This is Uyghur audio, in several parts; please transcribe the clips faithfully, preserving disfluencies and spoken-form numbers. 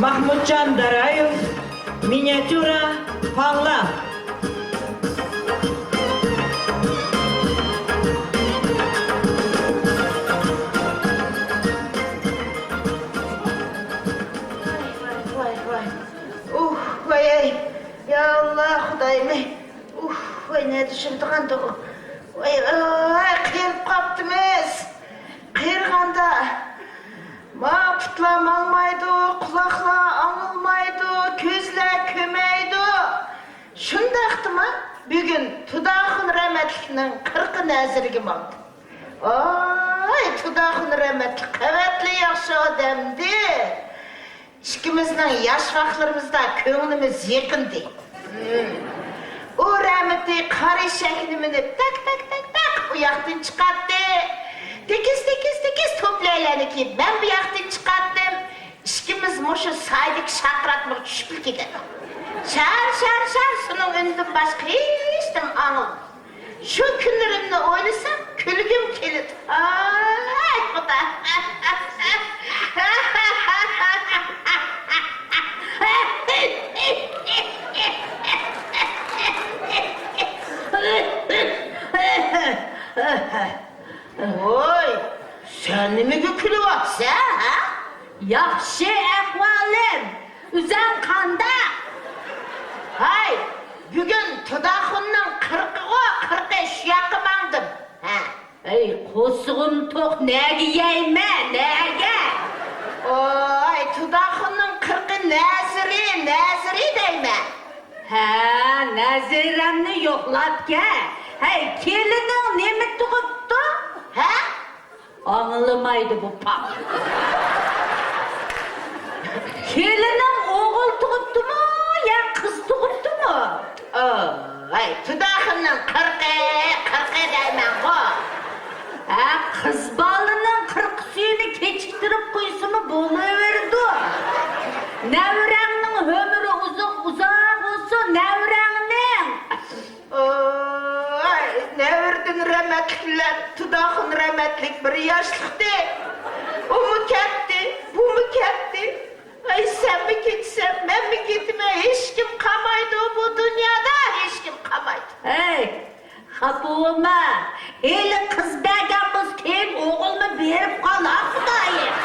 ماخمۇتجان دارايېۋ، مىنىياتيۇرا، پاڭلا. ۋاي، ۋاي، ۋاي، ۋاي. ئۇھ، ۋاي، ئەي. يا ئاللا، خۇدايىم. ئۇھ، ۋاي، نەدە چۈشۈرىدىغاندۇ؟ ۋاي، ۋاي، قېرىپ قاپتىمىز. قېرىغاندا، ما پۇتلار ماڭمايدۇ، قۇلاقلار ئاڭلىمايدۇ، كۆزلەر كۆرمەيدۇ. شۇنداقتىما، بۈگۈن تۇداخۇن رەھمەتلىكنىڭ قىرىقى نەزىرىگە ماڭدىم. ئاي، تۇداخۇن رەھمەتلىك قەۋەتلا ياخشى ئادەمدى. ئىككىمىزنىڭ ياش ۋاقىتلىرىمىزدا كۆڭلىمىز يېقىندى. ئۇ رەھمىتى قارا ئېشەكنى مىنىپ، تەك، تەك، تەك، تەك، ئۇ ياقتىن چىقاتتى. تېكىز، تېكىز، تېكىز توپلەيلەرنى كىيىپ، مەن بۇ ياقتىن چىقاتتىم. ئىككىمىز مۇشۇ سايدىكى شارقىراتمىغا چۈشۈپلا كېتەتتۇق. شار، شار، شار، شۇنىڭ ئۈنىدىن باشقا ھېچنېمە ئاڭلىمىدۇق. شۇ كۈنلىرىمنى ئويلىسام، كۈلگۈم كېلىدۇ. ئاي، خۇدا. ۋوي، سەن نېمىگە كۈلۈۋاتىسەن، ھە؟ ياخشى ئەھۋالىم. ئۆزۈڭ قانداق؟ ھاي، بۈگۈن تۇداخۇننىڭ قىرىقىغۇ، قىرىقى، شۇ ياققا ماڭدىم. ھە. ئەي، قورسىقىم توق، نەگە يەيمەن، نەگە؟ ئوي، تۇداخۇننىڭ قىرىقى نەزىرى، نەزىرى دەيمەن. ھە، نەزىرەمنى يوقلاپ كەل. ھەي، كېلىنىڭ نېمە تۇغۇپتۇ؟ ھە؟ ئاڭلىمايدۇ بۇ پاق. كېلىنىڭ ئوغۇل تۇغۇپتۇمۇ يا قىز تۇغۇپتۇمۇ؟ ئاي، تۇداخۇننىڭ قىرىقى، قىرىقى دەيمەنغۇ. ھە، قىز بالىنىڭ قىرىق سۈيىنى كېچىكتۈرۈپ قويسىمۇ بولۇۋېرىدۇ. نەۋرەڭنىڭ ئۆمرى ئۇزۇن، ئۇزاق بولسۇن، نەۋرەڭنىڭ. ئاي، نەۋرىدىن رەھمەتلىك بىلەن تۇداخۇن رەھمەتلىك بىر ياشلىقتى. ئۇمۇ كەتتى، بۇمۇ كەتتى. ئاي، سەنمۇ كېتىسەن، مەنمۇ كېتىمەن، ھېچكىم قالمايدۇ بۇ دۇنيادا، ھېچكىم قالمايدۇ. ھەي، خاپا بولما، ھېلى قىز بەرگەن بولسا كېيىن ئوغۇلمۇ بېرىپ قالار خۇدايىم.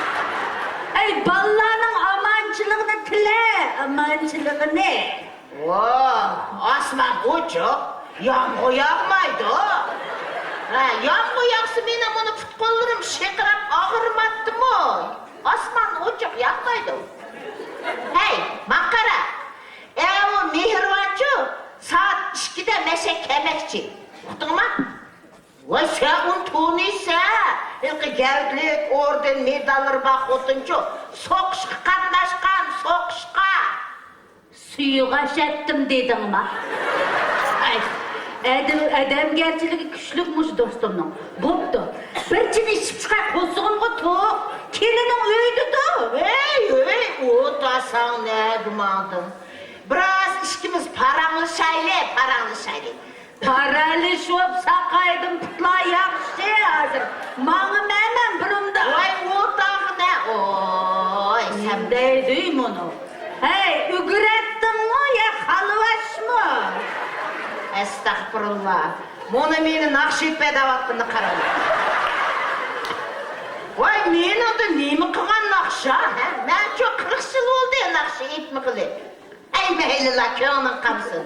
ھەي، بالىلارنىڭ ئامانچىلىقىنى تىلە، ئامانچىلىقىنى. ۋاھ، ئاسمان ئوچۇق، يامغۇر ياغمايدۇ. ھە، يامغۇر ياغسا مېنىڭ مانا پۇت-قوللىرىم شېقىراپ ئاغرىماتتىمۇ؟ ئاسمان ئوچۇق، ياغمايدۇ. ھەي، ماڭا قارا. ئەۋۇ مېھرىۋانچۇ، سائەت ئىككىدە مەشەگە كەلمەكچى. ئۇقتۇڭما؟ ۋاي، سەن ئۇنى تونۇيسەن؟ ھېلىقى گەۋدىلىك، ئوردېن، مېداللىرى بار خوتۇنچۇ. سوقۇشقا قاتناشقان، سوقۇشقا. سۇيۇق ئەشەتتىم دېدىڭما؟ ئەي، ئادەم-، ئادەمگەرچىلىكى كۈچلۈك مۇشۇ دوستۇمنىڭ. بوپتۇ. بىر چىنە ئىچىپ چىقاي، قورسىقىمغا توق. كېلىنىڭ ئۆيىدىدۇ. ھەي، ھەي، ئوتاساڭ نەگە ماڭدىڭ؟ بىراز ئىككىمىز پاراڭلىشايلى، پاراڭلىشايلى. پارالىش بولۇپ ساقايدىم، پۇتلار ياخشى ھازىر. ماڭىمەن مەن بۇرۇندا. ۋاي، ئۇ تاغ نە؟ ئوي، سەن دەيدۇ مۇنۇ. ھەي، ئۈگرەتتىڭمۇ يا خالۋاچمۇ؟ ئەستەغپۇرۇللا. مۇنۇ مېنى ناخشا ئېيتىپ ھەدەۋاتقىنىنى قاراڭ. ۋاي، مېنىڭدە نېمە قىلغان ناخشا؟ ھە، مەنچۇ قىرىق يىل بولدى ناخشا ئېيتمىغىلى. ئەي مەيلىلا، كۆڭلۈڭ قانسۇن.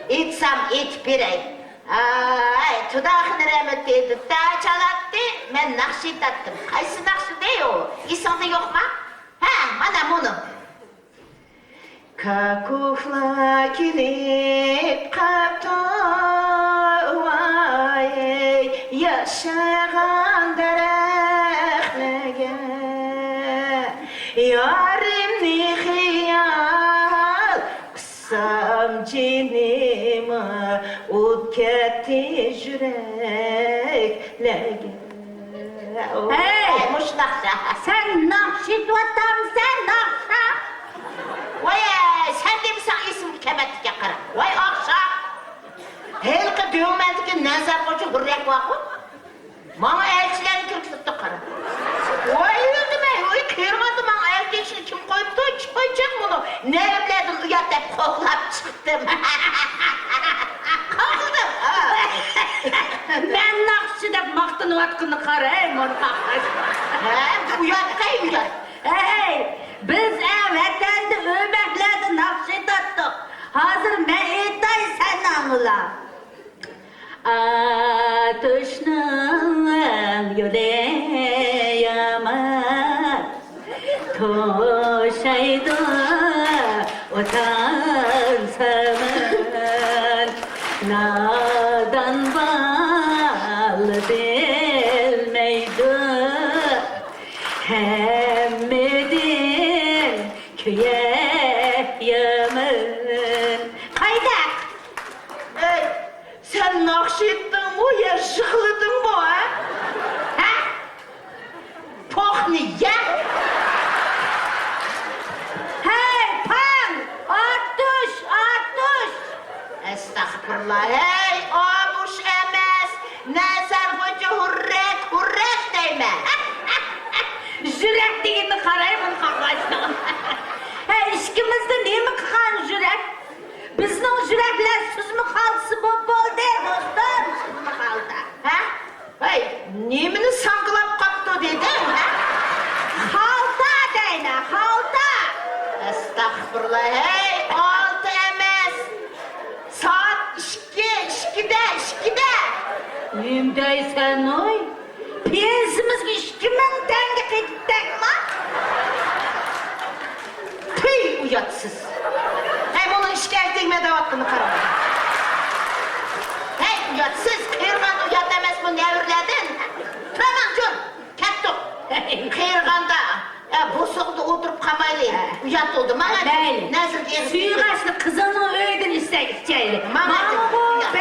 ئېيتسام ئېيتىپ بېرەي. ئاي، تۇداخۇن رەھمىتى دۇتار چالاتتى، مەن ناخشا ئېيتاتتىم. قايسى ناخشىدى ئۇ؟ ئېسىڭدە يوقما؟ ھە، مانا مۇنۇ. كاكۇكلار كېلىپ قاپتۇ، ۋاي، ياشىغان دەرەخلەرگە. يارىمنى خىيال قىسسام جېنىم، ئوت كەتتى يۈرەكلەرگە. ھەي! مۇشۇنداق. سەن ناخشا ئېيتىۋاتامسەن، ناخشا؟ ۋاي، سەن دېمىسەڭ ئېسىمگە كەلمەپتىكەن، قارا. ۋاي، ئاخشام. ھېلىقى دۆڭمەندىكى نەزەر خوجا ھۇررەك بارغۇ. ماڭا ئەلچىلەرنى كىرگۈزۈپتۇ، قارا. ۋاي، ئۆلدۈم ئەي، ۋاي، قېرىغاندا ماڭا ئەلچى كىم قويۇپتۇ؟ چىققايچاق. نەۋرىلەردىن ئۇيات دەپ قوغلاپ چىقتىم. قوغلىدىم. مەن ناخشىچى دەپ ماختىنىۋاتقىنىنى قارا، ھەي، مۇنداق. ھە، ئۇياتقاي ئۇيات. ھەي، بىز ئە ۋەتەندە ئۆمەكلەردە ناخشا ئېيتاتتۇق. ھازىر مەن ئېيتاي، سەن ئاڭلا. ئاتۇشنىڭ يولى يامان، توشايدۇ ئوتان سامان. نادان بالا بىلمەيدۇ، ھەممىدىن كۆيە يامان. قايداق؟ ئەي، سەن ناخشا ئېيتتىڭمۇ يا يىغلىدىڭمۇ، ھە؟ ھە؟ پوخنى يە! ھەي، پاڭ! ئاتۇش، ئاتۇش! ئەستەغپۇرۇللا، ھەي، ئاتۇش ئەمەس! نەزەر بويىچە ھۇررەك، ھۇررەك دەيمەن! يۈرەك دېگىنىنى قاراي، بۇنى قاقاشنىڭ. ھەي، ئىككىمىزدە نېمە قىلغان يۈرەك؟ بىزنىڭ يۈرەكلەر سۈزمە خالتىسى بولۇپ بولدى، دوستۇم. سۈزمە خالتا. ھە؟ ھەي، نېمىنى ساڭگىلاپ قاپتۇ دېدىڭ، ھە؟ خالتا دەيمەن، خالتا. ئەستەغپۇرۇللا، ھەي، ئالتە ئەمەس. سائەت ئىككى، ئىككىدە، ئىككىدە. نېمە دەيسەن، ئۇي؟ پېنسىمىزگە ئىككى مىڭ تەڭگە قېتىپ تەگما؟ پۈي، ئۇياتسىز. ھەي، بۇنىڭ ئىشكەگە تەگمە دەۋاتقىنىنى قاراڭ. ھەي، ئۇياتسىز، قېرىغاندا ئۇيات ئەمەسمۇ نەۋرىلەردىن؟ تۇرامەن، جۇر، كەتتۇق. قېرىغاندا، ئە، بوسۇغىدا ئولتۇرۇپ قالمايلى. ھە. ئۇيات بولدى ماڭا. مەيلى. نەزىر ئېغىز. سۇيۇقئاشنى قىزىڭنىڭ ئۆيىدىن ئىچسەك ئىچەيلى. ماڭا ماڭا جۇر، بۇ ئۇيات.